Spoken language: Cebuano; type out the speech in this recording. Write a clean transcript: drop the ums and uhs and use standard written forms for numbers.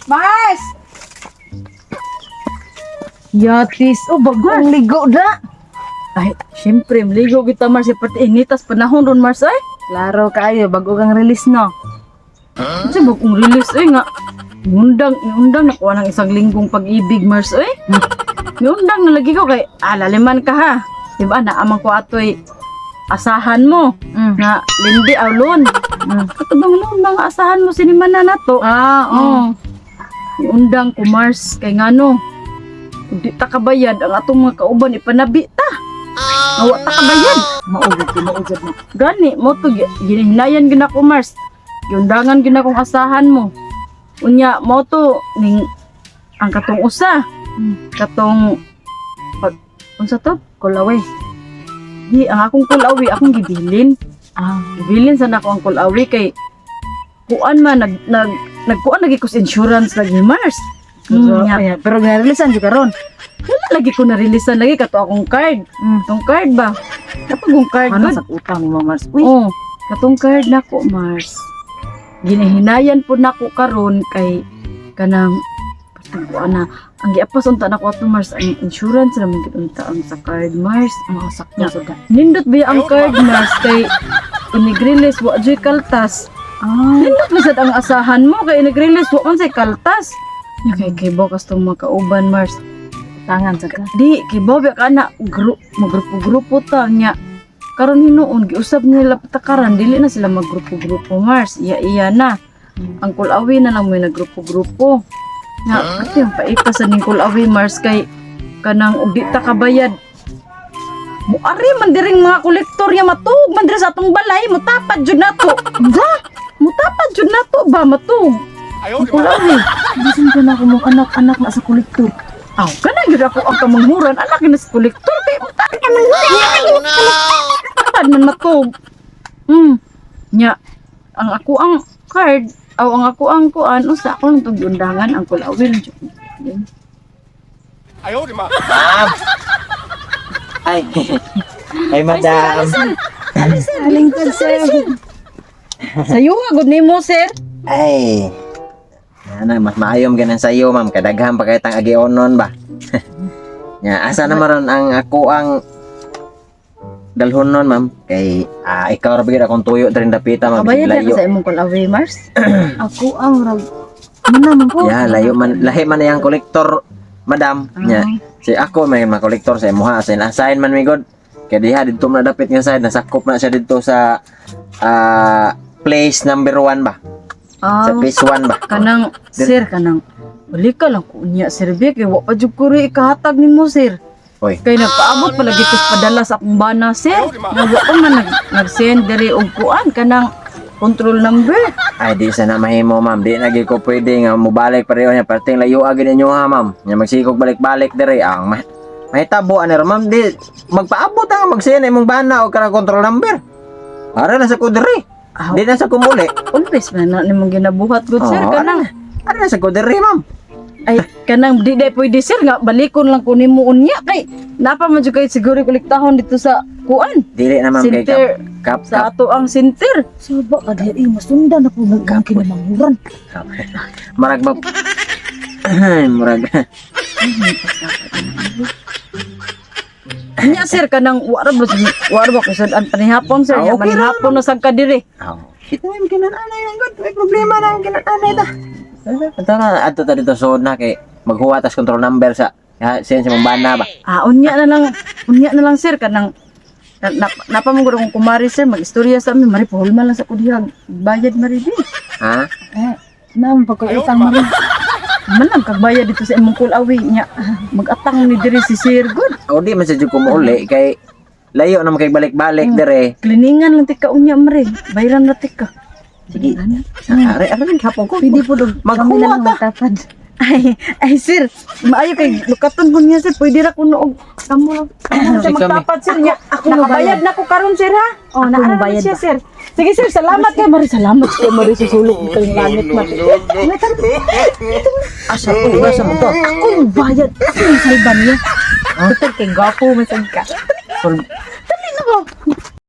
Mars! Yatis, oh, bagong ligo na. Ay, syempre, maligo kita, Mars. Pati initas panahon ron, Mars, ay. Klaro kaayo, bago kang release, no? Kasi bagong release, ay nga. Undang, undang, nakuha ng isang linggong pag-ibig, Mars, ay. Niundang na lagi ko kay, laliman ka ha. Diba, naamang ko atoy asahan mo. Na lindi awlon. Katubang noon mga asahan mo sinimana na to. Ah, Oo. Niundang ko, Mars, kay ngano. Kung di ta kabayad, ang atong mga kauban ipanabi ta. Awa ta kabayad. Maugod, maugod na. Gani mo to ginahinayan gina ko, Mars. Giundangan gina kong asahan mo. Unya mo to ning ang katong usa. Katong pag unsa to? Kulawi. Di ang akong kulawi akong gibilin. Gibilin sa nako ang kulawi kay kuan man nag nag nagkuan lagi ko sa insurance lagi, Mars. Pero, Nya, ayan, pero gina-releasean jud karon. Wala lagi ko na-releasean lagi kato akong card. Tong card ba? Kapag kong card Ano gud. sa utang mo, Mars? Uy, Oo. Katong card nako, Mars. Ginahinayan po nako karon kay kanang pagkuan na ang giapas unta nako ato, Mars, ang insurance ra man gid unta ang sa card, Mars. Mga sakto sa ka. Nindot ba ang card, Mars, kay inigrilis wa joy kaltas. Nindot ba sad ang asahan mo kay inigrilis wa man say kaltas. Nya kay kibaw kas tong mga kauban, Mars. Utangan sa ka. Di kibaw ba ka na magrupo-grupo ta nya. Karon hinuon giusab nila patakaran dili na sila maggrupo-grupo, Mars. Iya-iya na. Ang kulawi na lang may nagrupo-grupo. Nga ati ang paita sa ning kulawi, Mars, kay kanang og di ta kabayad. Muari man diring mga kolektor ya matug man diri sa atong balay, mutapad jud nato. Ba? Mutapad jud nato ba matug? Ang kulawi. Bisan ka na ako mong anak-anak na sa kolektor. Aw, kana gyud ako ang kamanghuran, anak na sa kolektor kay mutapad man matug. Nya, ang ako ang card, aw ang ako ang kuan, usa ako lang tong giundangan ang kulawi lang jud. Ma'am! Ay, ay madam. Alingkod, sir. Sayo nga gud nimo, sir. Ay. Ano, mas maayom ganan sa iyo, ma'am. Kadaghan pa kay tang agionon ba? Nya, asa na maron ang ako ang dalhon nun, ma'am? Kay ikaw ra ba gyud akong tuyo diri dapita, ma'am. Kabayad na Layo. ka sa imong kulawi, Mars. Ako ang rag. Muna man ko. Ya, layo man lahi man yang kolektor, madam. Nya. Si ako may mga kolektor sa imuha, sa assign man mi god. Kay diha didto man dapit nga side, nasakop na siya didto sa place number 1 ba? Sa place 1 ba? Kanang sir, kanang balik ka lang ko unya, sir, bi kay wa pa jud ko ri ikahatag nimo, sir. Oy. Kay nagpaabot pa lagi ko padala sa akong bana, sir. Nga wa pa man nag-send diri og kuan kanang control number. Ay, di sana mahimo, ma'am. Di na gyud ko pwede nga mobalik pareho niya. Perting layo agad ninyo ha, ma'am. Nya magsikog balik-balik dire ang mahitabo ani ra, ma'am. Di magpaabot ang magsend imong bana og kanang control number. Ara na sa ko dire. Di na sa kumuli. Always man na nimong ginabuhat gud, sir, Oo, kanang Ara na sa ko dire, ma'am. Ay, kanang di dai pwede, sir, nga balikon lang ko nimo unya kay napa man jud kay siguro kolektahon dito sa kuan. Dili na, ma'am, kay Center kap kap sa ato ang center. Saba ka diri, masundan ako ng kinamanguran. Marag ba murag Nya sir, kanang wa ra ba ko sad ang panihapon, sir. Ah, Nya okay ra. manihapon na sad ka diri. Aw, kita mo kinananay ang god. May problema na ang kinananay ta. Tara, adto ta dito suod na kay maghuwa tas control number sa ha, send sa mong bana ba. Ah, unya na lang, sir, kanang napa mo gud akong kumari, sir, magistorya sa amin, mari pahulma lang sa kudihag bayad mari di. Ha? Eh, naman pagkautang mo rin. Man lang kag bayad dito sa imong kulawi nya. Magatang ni diri si sir good. O di man sa jud ko muuli kay layo na kay balik-balik dire. Kliningan lang tika unya mare. Bayran na tika. Sige. Are are rin hapon ko. Pwede po dog. Kami Maghuwa na lang ta. magtapad. Ay, ay sir, maayo kay lukaton ko niya, sir. Pwede ra kuno og kamo lang. Kamo Sige, siya magtapad, sir niya. Ako Nakabayad na ko karon, sir, ha. Oh, Ako naara na mobayad siya, ba? sir. Sige sir, salamat kay Mari, salamat kay Mari sa sulok kay langit man. Asa ko asa mo to? Ako yung bayad. Ako yung salba niya. Total kay gwapo man sad ka.